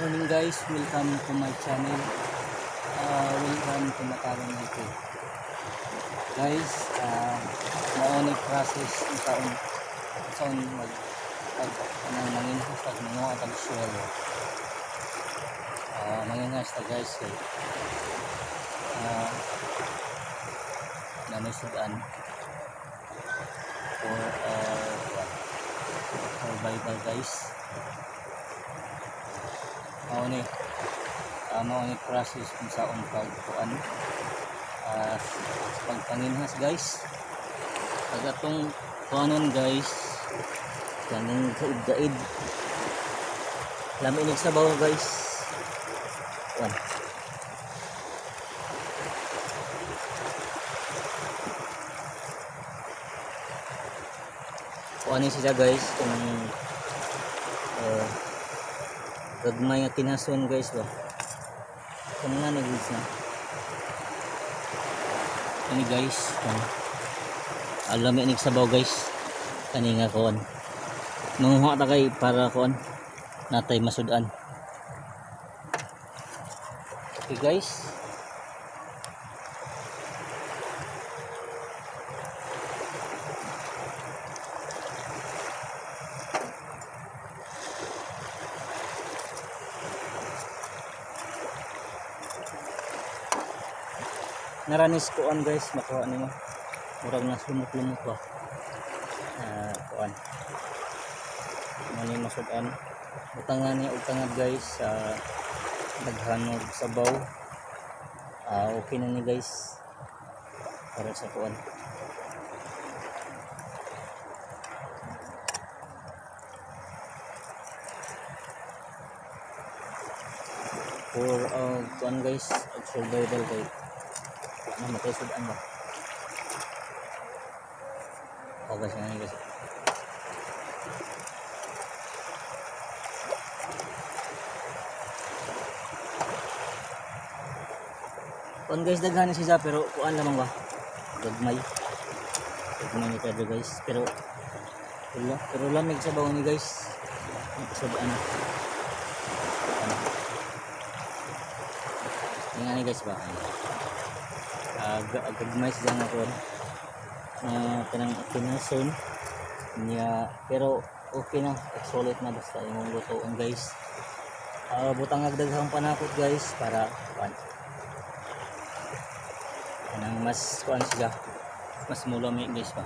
Morning guys, welcome to my channel. Welcome to Matalong YouTube. Guys, mao ni process saon saon mag pag anang manginhas tag manguha tag shell. Manginhas ta guys kay na may sudan for survival guys. Mao ni mao ni process kung saon pag kuan sa pagpanginhas guys. Pag atong kuanon guys, kaning gaid-gaid, lami nig sabaw guys. Kuan kuan ni siya guys, kung gagmay nga kinason guys ba. Kung nga ni guys na ani guys, kan alam ni sabaw guys, kani nga kuan manguha ta kay para kuan natay masudan. Okay guys, naranis kuan guys, makuha nimo murag na lumot-lumot ba. Kuan mo ni masudan, butangan niya og tangad guys sa daghanog sabaw. Okay na ni guys para sa kuan. For kuan guys, og survival kay na matay sudan ba. O guys, yan guys. Kuan guys, daghan ni siya pero kuan lamang ba, gagmay gagmay ni kadto guys, pero wala, pero lamig sa bawo ni guys. Sudan ano nga ni guys ba, gagmay siya nga kuan kanang kinason niya, pero okay na, solid na basta imong lutoon guys. Butang daghang panakot guys para kuan kanang mas kuan siya, mas mulami guys pa.